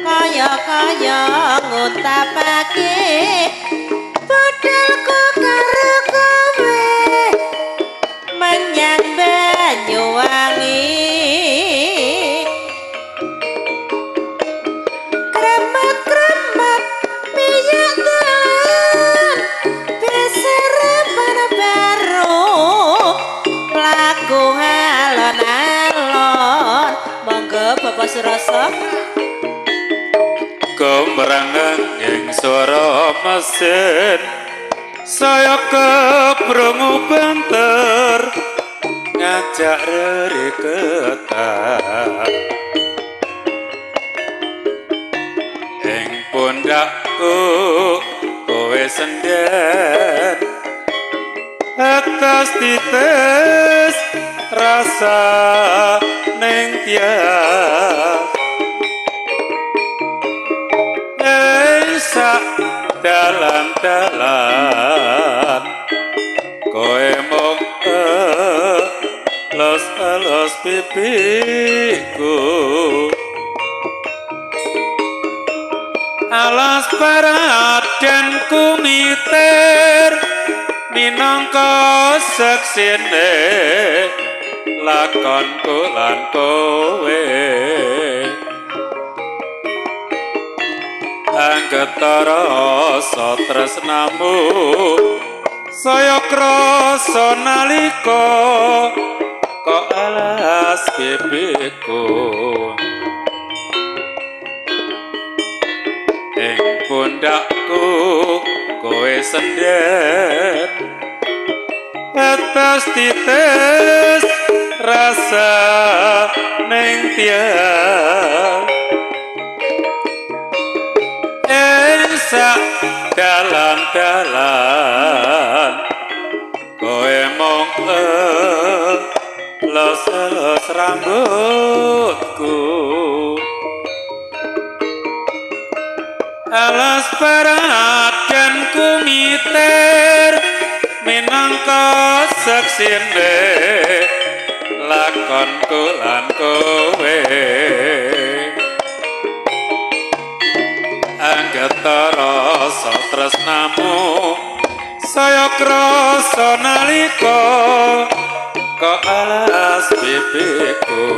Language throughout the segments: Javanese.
Kaya-kaya nguntapake budalku karo kowe menyang Banyuwangi. Kremet-kremet minyak dalan beserepan baru mlaku alon-alon. Monggo Bapak Surasa. Kemrangan ing swara mesin saya keprungu banter ngajak rereketan ing pundakku kowe senden atas tites rasa ning tias sak dalan-dalan kowe mung elus-elus pipiku alas barat dan kumiter minangka seksine lakonku lan kowe. Anggeta rasa tresnamu saya krasa nalika kok alas pipiku ing pundakku kowe sendhet atas tites rasa ning tiang sak dalan-dalan kowe mung elus-elus rambutku alas barat dan kumiter minangka seksine lakonku lan kowe. Anggeta rasa tresnamu saya krasa nalika kok alas pipiku.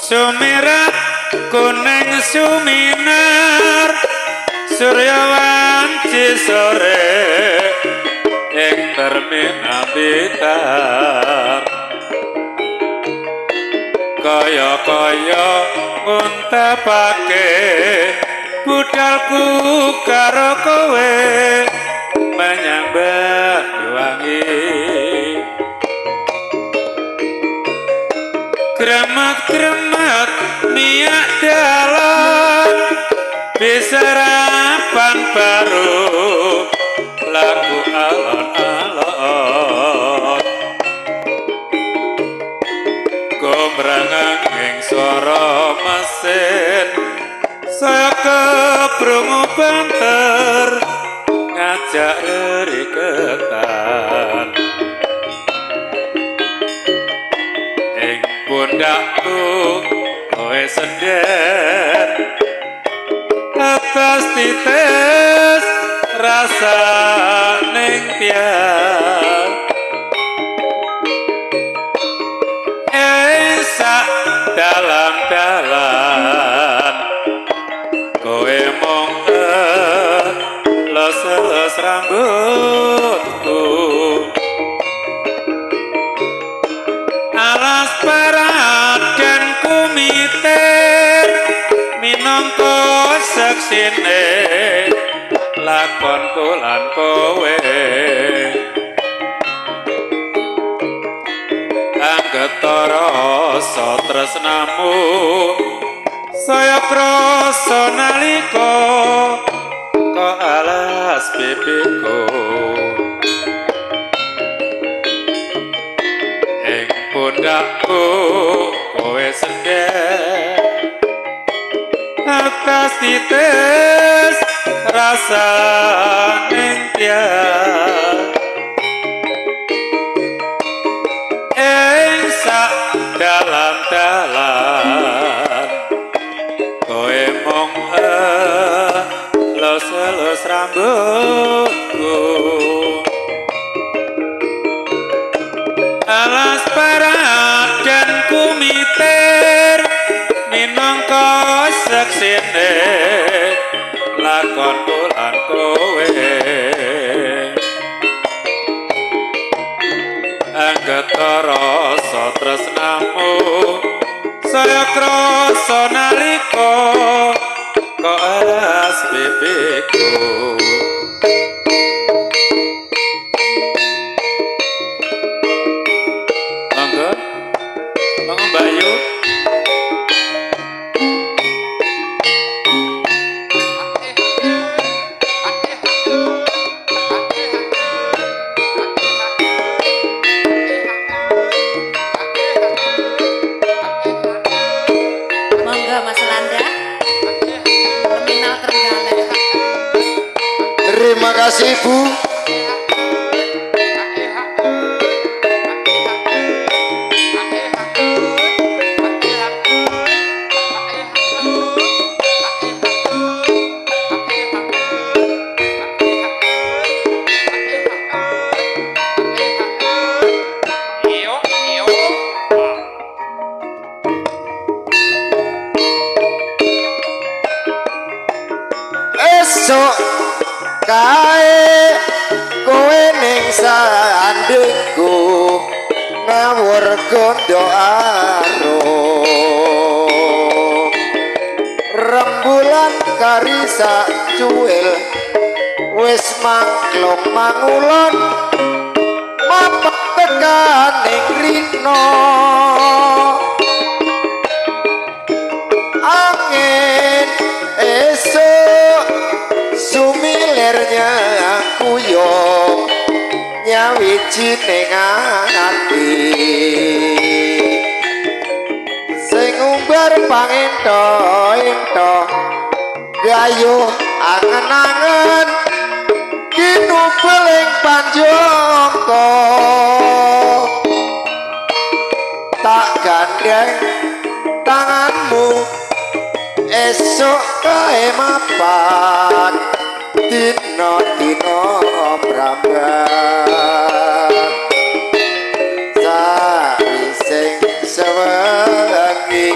Sumirat kuning suminar surya wanci sore ing terminal Blitar kaya-kaya nguntapake budalku karo kowe menyang Banyuwangi. Kremet-kremet miak dalan biserapan baru laku alon-alon gombrangeng ing swara mesin saya keprungu banter ngajak reriketan ing pundakku kowe senden atas titis rasa ning tiang sak dalan-dalan kowe mung los-los rambutku alas parat dan kumiter minangka seksine lakonku lan kowe ketara rasa tresnamu saya krasa nalika kok alas pipiku ing pundhakku kowe sendher atas titis rasa ning tiang dalan-dalan kowe mung los-los rambutku alas parat dan kumiter minangka seksine lakonku lan kowe anggata rasa tresnamu saya krasa nalika kok alas pipiku. Monggo, monggo Mbak Yu. Terima kasih Bu. Esok kae kowe ning sandingku ngawur gondo arum rembulan kari sak cuwil wis mangklong mangulon mapak tekaning rino angin esuk sumilernya kuyong nyawiji ning ati sing umbar pangento-ento gayuh angen-angen kinubel ing panjangka tak gandeng tanganmu esuk kae mapan dina-dina mrambat sawising sewengi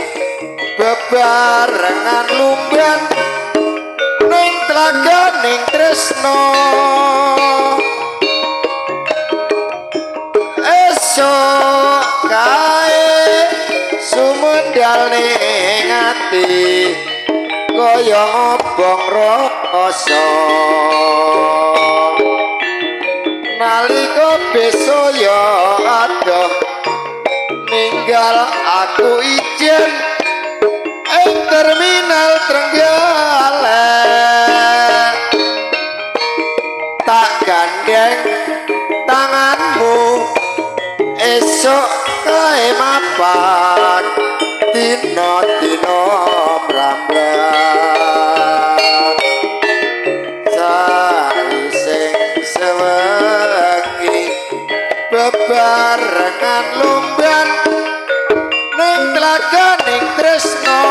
bebarengan lumban ning tlaganing tresna esuk kae sumendal ning ati kaya ngobong rasa nalika besaya adoh ninggal aku ijen ing terminal Trenggalek tak gandeng tanganmu esuk kae mapan dina-dina mrambat sawising sewengi bebarengan lumban ning tlaganing tresna.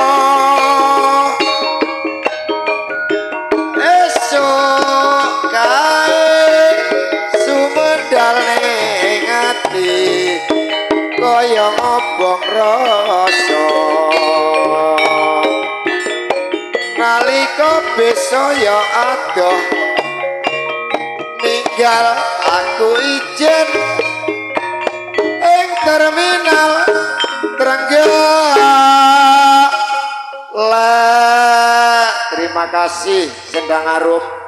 Nalika besaya adoh ninggal aku ijen ing terminal Trenggalek. Terima kasih Sendang Arum.